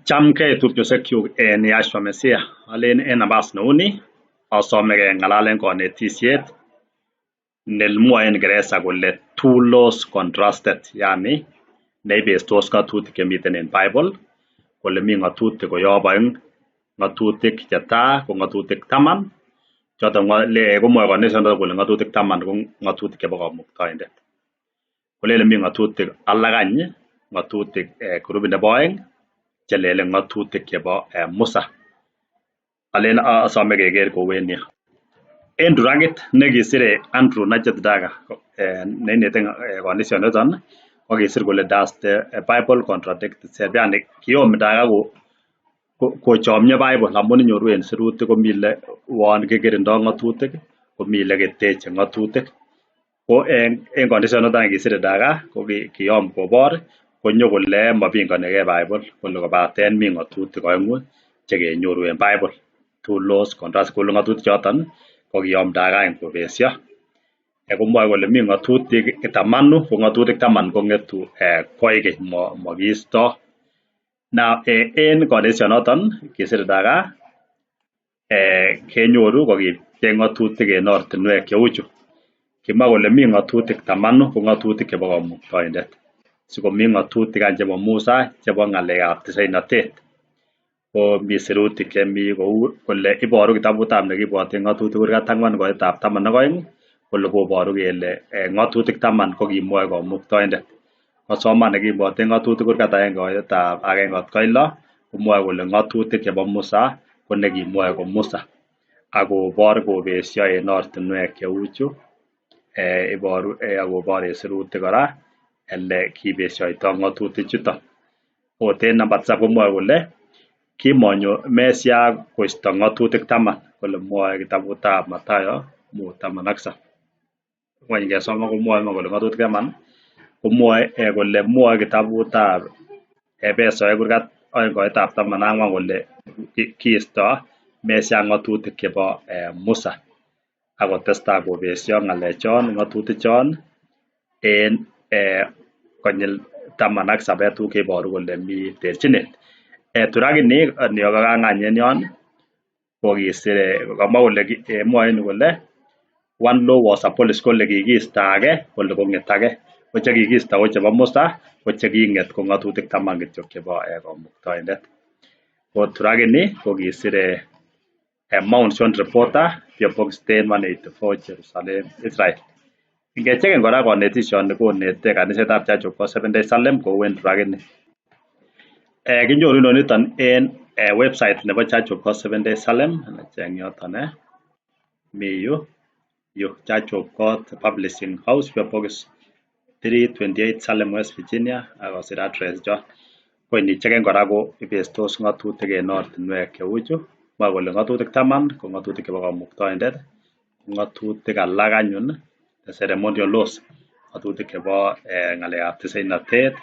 Chamgei tupchosiekyuk en Yahshua Mesiah. Alen en nabas neuni asome keng'alalen konetisiet nemwoe en Kingereza kole two laws contrasted, yani neibestos ng'atutik chemiten en Bible kole mi ng'atutik koyob oeng. Ng'atutik chetaa ko ng'atutik taman choton komwoe konetisiondoton kole ng'atutik taman ko ng'atutik chebo kamuktaindet. Kolelen mi ng'atutik alak any, ng'atutik grupit nebo oeng chelelen ng'atutik chebo Musa. Alen asome keker kou en yu. En turakit nekisire Andrew Nachet Daga neinete konetisiondoton kokisir kole does the Bible contradict itself, yani kiyom Daga kochomyo Bible amun inyoru en sirutik komi le uon kikirindo ng'atutik komi leketeche ng'atutik. Ko en konetisiondoton kisire Daga ko kiyom kobor konyo kole mopingonigei Bible kole kobaten mi ng'atutik oeng'u chekenyoru en Bible. Two laws contrast kole ng'atutik choton kokiyom Daga any kobesio. Komwoe kole mi ng'atutik tamanu ko ng'atutik taman kong'etu koikeny mokiisto. Now en konetisionoton kisir Daga kenyoru kokipchei ng'atutik en ortinwek cheu chu. Kimwa kole mi ng'atutik tamanu ko ng'atutik chebo kamuktaindet. Sikomi ng'atutik any chebo Musa chebo ng'alekab tisainotet. Ko mi sirutik chemi kou kole iboru kitabutab nekibwoten ng'atutik kurgat ang'wan koitab taman ak oeng kole koboru kele ng'atutik taman kokimwoe kamuktaindet. Kosoman nekibwoten ng'atutik kurgat agenge koitab agenge kot koit lo komwoe kole ng'atutik chebo Musa ko nekimwoe ko Musa. Akobor kobesio en ortinwek cheu chu iboru akobor en sirutik kora ele kibesioito ng'atutik chuton. Ot en namba tisab komwoe kole kimonyo Mesia koisto ng'atutik taman kole mwoe kitabutab Mathayo 5:17. Ngwany ingesoman komwoe iman kole ng'atutik taman komwoe kole mwoe kitabutab Efesoek kurgat oeng koitab taman ak ang'wan kole kiisto Mesia ng'atutik chebo Musa. Akotestai kobesio ng'alechon ng'atutik chon en konyil taman ak sabet tuguk cheiboru kole mi terchinet. Turakini ni kakang'any en yon kokisire kamwa kole mwoe en yu kole one law was abolished kole kikiisto age kole kong'et age. Ko chekikiisto ko chebo Musa ko cheking'et ko ng'atutik taman kityok chebo kamuktaindet. Ko turakini kokisire Mount Zion Reporter, P.O. Box 10184, Jerusalem, Israel. Ingechecken kora konetisioni konete kanisetab Church of God Seventh Day Salem kou en turakini. Kinyoru inoniton en website nebo Church of God Seventh Day Salem, cheng yoton mi yu, yu Church of God Publishing House, P.O. Box 328 Salem, West Virginia, akosir address chon. Ko inicheken kora ko ibestos ng'atutik en ortinwek cheu chu, mwoe kole ng'atutik taman ko ng'atutik chebo kamuktaindet, ng'atutik alak anyun the ceremonial laws, ng'atutik chebo ng'alekab tisainotet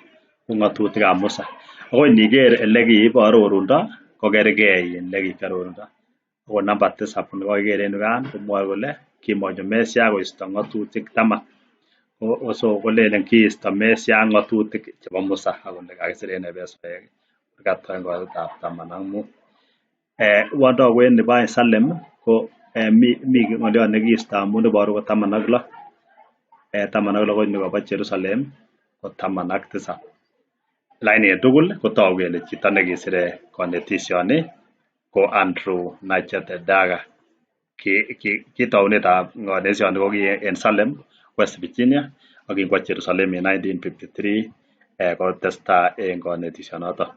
ko ng'atutikab Musa. Ako iniker elekiiborundo ko kergei elekikiarorundo. Ako namba tisab nekokiker en yukan komwoe kole kimonyo Mesia koisto ng'atutik taman. So kolelen kiisto Mesia ng'atutik chebo Musa akole kakisir en Efesoek kurgat oeng koitab taman ak mut. Uon togu en nebo Salem ko mi ng'oliot nekiisto amun iboru ko taman ak lo. Taman ak lo ko nikobo Jerusalem ko taman ak tisab. Lakini en tugul kotogu kele chito nekisire konetisioni ko Andrew Nachet Daga. Ki tounetab konetisioni ko ki en Salem, West Virginia ak kingwo Jerusalem en 1953 kotestai en konetisionoton.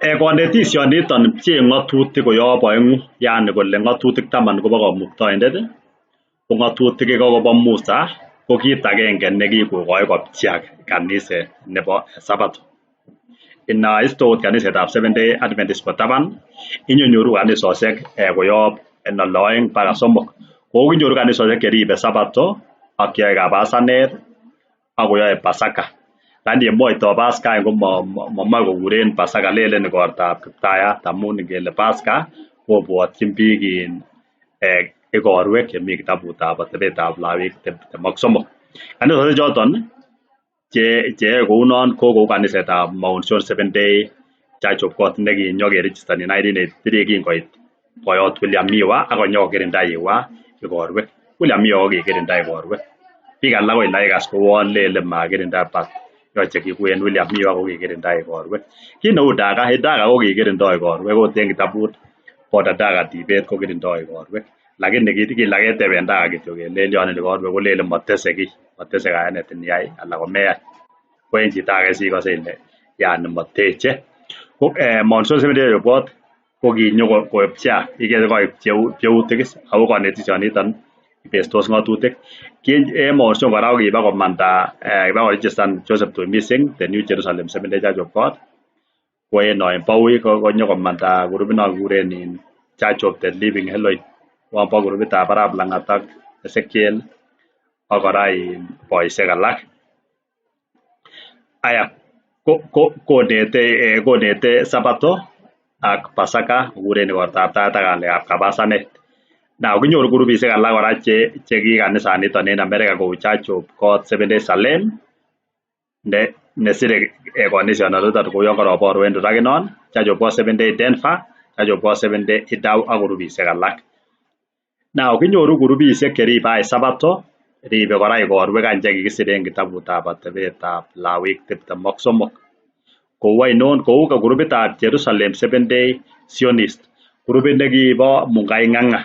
Konetisioniton pchee ng'atutik koyob oeng'u, yani kole ng'atutik taman kobo kamuktaindet ko ng'atutik iko kobo Musa ko kit agenge nekikokoi kopcheak kaniset nebo Sabato. Inoiste okot kanisetab Seventh Day Adventist kwo taban inyonyoru kanisosiek koyob nolo oeng baka somok. Kou kinyoru kanisosiek cheribe Sabato ak cheyoe kabasanet ak koyoe Pasaka. Lakini yemwoito Pasaka ko momoe kokuren Pasaka lelen igortab kiptayat amun ingele Pasaka kobwotyin biik igorwek chemi kitabutab atebetab Lawik 23. Kanisosiek choton cheyoe kounon ko kou kanisetab Mount Zion Seventh Day Church of God nekinyokeregistan en 1983 kingoit boyot William Miwa ak konyokirinda Iwa igorwek. William Miwa kokikirinda igorwek. Biik alak ko inaikas kouon lele makirinda but yoche kikwen William Miwa kokikirinda igorwek. Kit neu Daga, Daga kokikirindo igorwek ot en kitabut Border Daga Debate kokirindo igorwek. Lakini kila keteben Daga kityo kelelen igorwek kolelen motese kiy, motese kayanet iniyai anan komeyai. Ko en chito age sikose ile yani moteche. Ko Mount Seventh Day of God kokinyo kopchea ikere koik pcheutik is ako konetishoniton ibestos ng'otutik. En Mount Sion kora kokiba komanda kiba koregistan Joseph Tuimising the New Jerusalem Seventh Day Church of God. Ko en oin bo konyo komanda grupit non kikuren in Church of the Living Elohim. Uon bo grupitab Arap Lang'at ak Ezekiel ak kora boisiek alak. Aya konete konete Sabato ak Pasaka kokuren igortab tait ak ng'alekab kabasanet. Now kinyoru grupisiek alak kora che ki kanisaniton en America kou Church of God Seventh Day Salem ne nesire konetishoniton kou yon koroboru en turakinon, Church of God Seventh Day Denver, Church of God Seventh Day Idaho ak grupisiek alak. Now kinyoru grupisiek cheribe any Sabato, ribe kora igorwek any chekikisir en kitabutab atebetab Lawik 23. Kou ainon kou grupitab Jerusalem Seventh Day Zionist, grupit nekibo Mungai Ng'ang'a.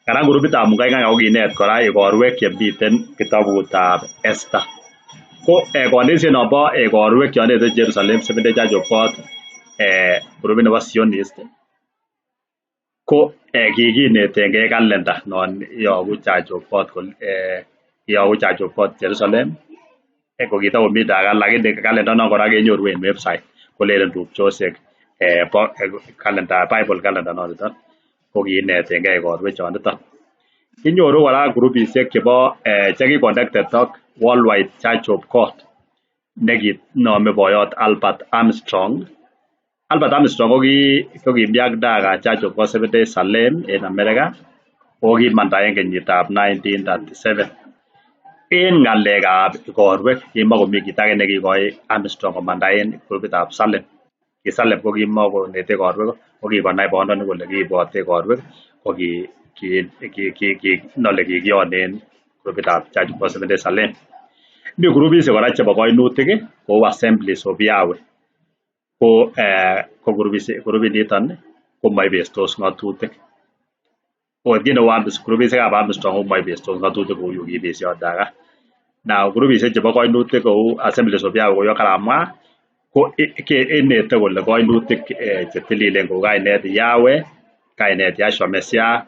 Kora grupitab Mungai Ng'ang'a kokinet kora igorwek chemiten kitabutab Esther. Ko konetishet nombo igorwek chonete Jerusalem Seventh Day Church of God grupit nebo Zionist ko kikinetengei kalenda non yoku Church of God yoku Church of God Jerusalem kokitokomi Daga lakini kalenda non kora kenyoru en website kolelen tupchosiek kalenda Bible calendar noniton kokiinetengei igorwek choniton. Kinyoru kora grupisiek chebo chekiconnected ak Worldwide Church of God nekinome boyot Albert Armstrong. Albert Armstrong kokimi ak Daga Church of God Seventh Day Salem en America ako kimanda en kenyitab 1937. En ng'alekab igorwek kimokomi kit age nekikoi Armstrong komanda en grupitab Salem. Ki Salem kokimokonete igorwek ko kikonai boyondoni kole kiibwote igorwek ko kinole kikiyon en grupitab Church of God Seventh Day Salem. Mi grupisiek kora chebo koinutik kou Assemblies of Yahweh. Ko grupiniton komoibestos ng'otutik. Okot kit neu grupisiekab Armstrong komoibestos ng'otutik kou yukibesio Daga. Now grupisiek chebo koinutik kou Assemblies of Yahweh kou yon karamwa ko inete kole koinutik chetililen kou kainet Yahweh, kainet Yahshua Messiah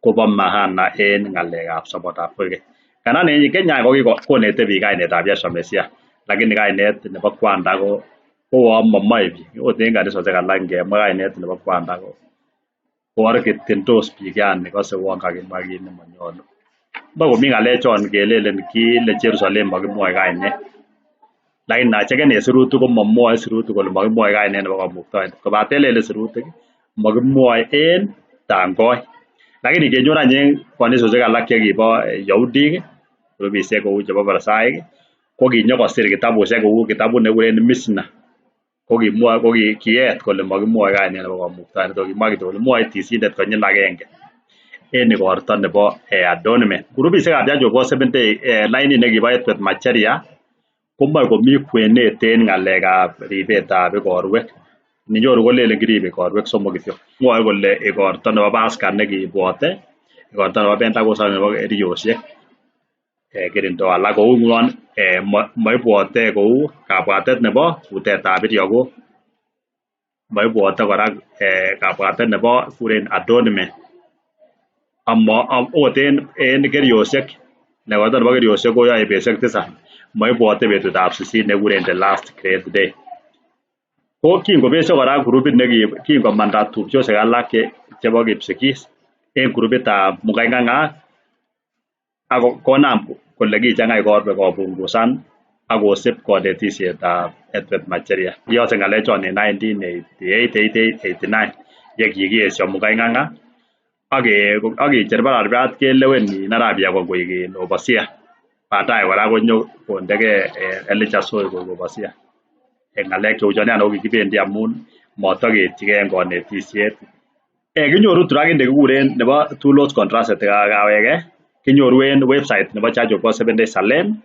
kobo maana en ng'alekab sobotab koikeny. Kandan en Kenya konete biik kainetab Yahshua Messiah lakini kainet nebo Kwanda ko uon momoe biik. Ot en kanisosiek alak ngemwa kainet nebo Kwanda ko koargetendos biik yani kose uon kakimwa kit nemonyolu. Mokomi ng'alechon kelelen kile Jerusalem mokimwoe kainet. Lakini nacheken en sirutik komomwoe sirutik kole mokimwoe kainet nebo kamuktaindet. Kobaten lelen sirutik mokimwoe en tangoi. Lakini kenyor any en kanisosiek alak chekibo Yahudik, grupisiek kou chebo Farisaik kokinyokosir kitabusiek kou kitabut nekikuren Mishnah. Kokimwoe kokiet kole mokimwoe kainet nebo kamuktaindet kokimwa kityo kole mwoe tisindet konyil agenge en igorto nebo atonement. Grupisiekab Church of God Seventh Day lainit nekibo Edward Macharia komoe komi kwenet en ng'alekab ribetab igorwek. Ninyoru kolelen kiribe igorwek somok kityo. Mwoe kole igorto nebo Pasaka nekibwote, igorto nebo Pentecost ak nebo keriosiek. Kirindo alak kou ngunon moibwote kou kabwatet nebo kutetab iryokok. Moibwote kora kabwatet nebo kikuren atonement. Amo okot en keriosiek igorto nebo keriosiek koyoe betusiek tisab. Moibwote betutab sisit nekikuren the last great day. Ko kingobesyo kora grupit kingomanda tupchosiek alak chebo Kipsigis en grupitab Mungai Ng'ang'a ak konam kole kichang'a igorwek kopungusan ak kosib konetishetab Edward Macharia. Kiyose ng'alechon en 1988, 89 yekikiesyo Mungai Ng'ang'a ak kicher bararbat kelewen Arap Yegon koik overseer. Baadaye kora konyo kondege Elijah Soi koik overseer. En ng'alek cheu chon yani kokikibendi amun Motoketyige en konetisiet. Kinyoru trackit nekikuren nebo Two Laws Contrasted kaweke kinyoru en website nebo Church of God Seventh Day Salem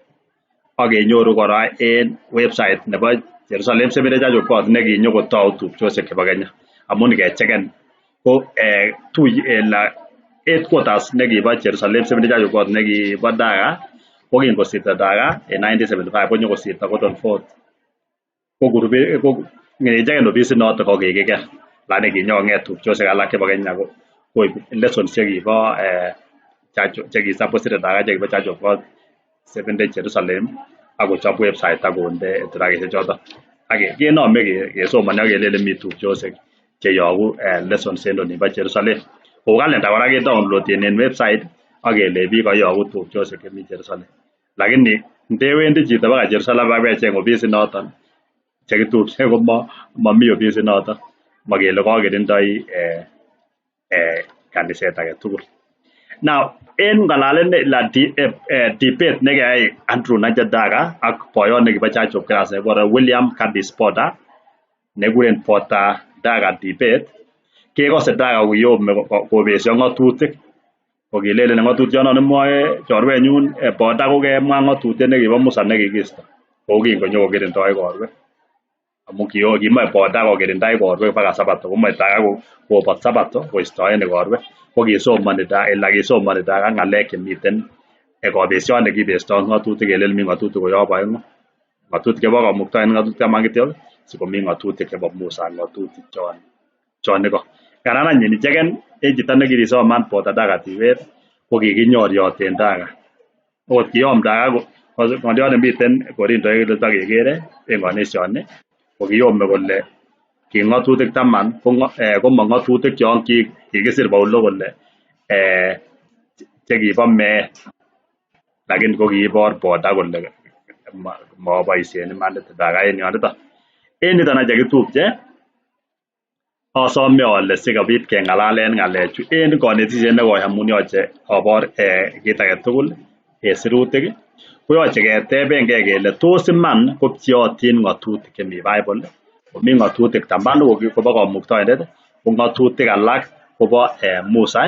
ak kenyoru kora en website nebo Jerusalem Seventh Day Church of God nekinyokotou tupchosiek chebo Kenya amun ngecheken ko headquarters nekibo Jerusalem Seventh Day Church of God nekibo Dhaka ko kingosirto Dhaka en 1975 konyokosirto Cotton Fort ko ngecheken ofisit noton ko kikiker lakini kinyokong'et tupchosiek alak chebo Kenya koib lessons chekibo chekisapos Dhaka chekibo Church of God Seventh Day Jerusalem ak kochob website ak konde trackisiek choton ak kenome kesomoni ak kelelen mi tupchosiek cheyoku lessons en olimbo Jerusalem. Kou calendar kora kedownloaden en website ak kelei biik koyoku tupchosiek chemi Jerusalem. Lakini ndewendi chito baka Jerusalem ak ibecheng ofisit noton chekitupche ko momi ofisit noton. Mokele kokirindoi kaniset agetugul. Now en ng'alalet debate nekiyai Andrew Nacha Daka ak boyot nekibo Church of Christ nekibore William Curtis Porter nekikuren Porter Daka debate kekose Daka koyome kobesio ng'otutik kokilelen ng'otutionon imwoe chorwenyun Porter kokemwa ng'otutiet nekibo Musa nekikisto kou kingonyo kokirindoi ikorwek amun kimoe Porter kokirinda ikorwek baka sabato komoe Daka kobot sabato koistoen ikorwek ko kisomoni kisomoni Daka ng'alek chemiten kobesioet nekibesto ng'otutik kelelen mi ng'otutik koyob oeng'u ng'otutik chebo kamuktaindet ng'otutik taman kityo sikomi ng'otutik chebo Musa ng'otutik chon iko. Karan any inicheken en chito nekirisoman Porter Daka debate ko kikinyoryot en Daka. Okot kiyom Daka ng'oliot nemiten Korinto kekere en konisioni kokiyome kole ki ng'otutik taman ko mo ng'otutik chon kikisir Paulo kole chekibo meet lakini ko kiibor Porter kole moboisien imanit Daka en yoniton. En yuton any chekitupche asome ole sikobit keng'alalen ng'alechu en konetisiet nekoi amun yoche obor kit agetugul en sirutik koyoche ketebengei kele tos iman kopcheotin ng'otutik chemi Bible komi ng'otutik tamanu kobo kamuktaindet ko ng'otutik alak kobo Musa.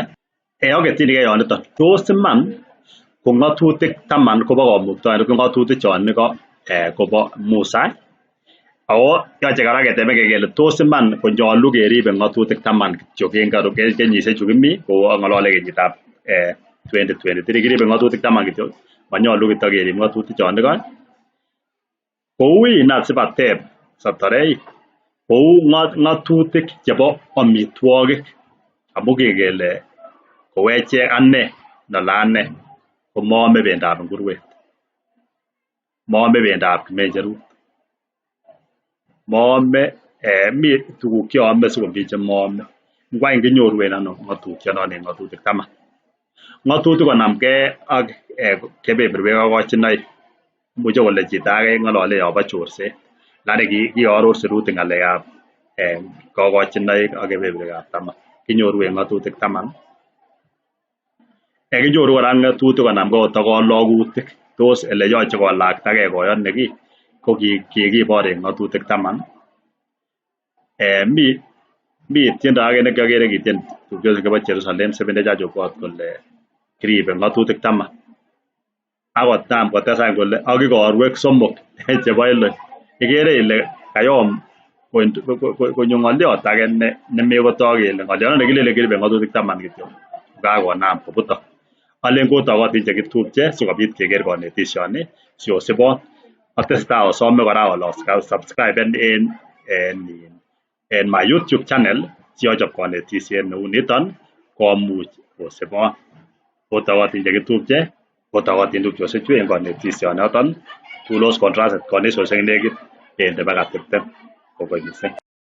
Aketyinigei yoniton tos iman ko ng'otutik taman kobo kamuktaindet ko ng'otutik chon iko kobo Musa ako yoche kora ketebengei kele tos iman konyolu keribe ng'otutik taman kityok en kenyisiek chu kimi kou ang'olole kenyitab 2023 kiribe ng'otutik taman kityok monyolu kitokerib ng'otutik chon iko kou in asibateb sotorei kou ng'otutik chebo amitwogik amun kele kou echek ane nole ane komoome bendab nguruet moome bendab kimenjerut moome mi tuguk cheome sikomi chemoome ngwany kinyoru en ano ng'otutionon en ng'otutik taman. Ng'otutik konamgei ak kebeberwek ak kochinoik imuche kole chito age ng'olole yobo chorset lakini kiaror sirutik ng'alekab kokochinoik ak kebeberwekab taman kinyoru en ng'otutik taman. Kinyoru kora ng'otutik konamgei ot ak kolokutik tos eleyoche kolaktagei boyot ii ko kikibor en ng'otutik taman. Mi tiendo age nekiokere kitien tupchosiek chebo Jerusalem Seventh Day Church of God kole kiribe ng'otutik taman ak kotam kotes any kole ak ikorwek somok chebo Eloi. Ikere ile kayom konyo ng'oliot age nemekotok kele ng'oliondo nekilelen kiribe ng'otutik taman kityo kokakonam kobutok. Alen kotokotin chekitupche sikobit keker konetisioni siosibon. Atesetai asome kora ole osubscriben en my YouTube channel siochob konetisiet neu niton komuch kosibon. Kotokotin chekitupche kotokotin tupchosiechu en konetisionoton Two Laws Contrasted konisosiek nekit bendi baka 20 . Kongoi missing.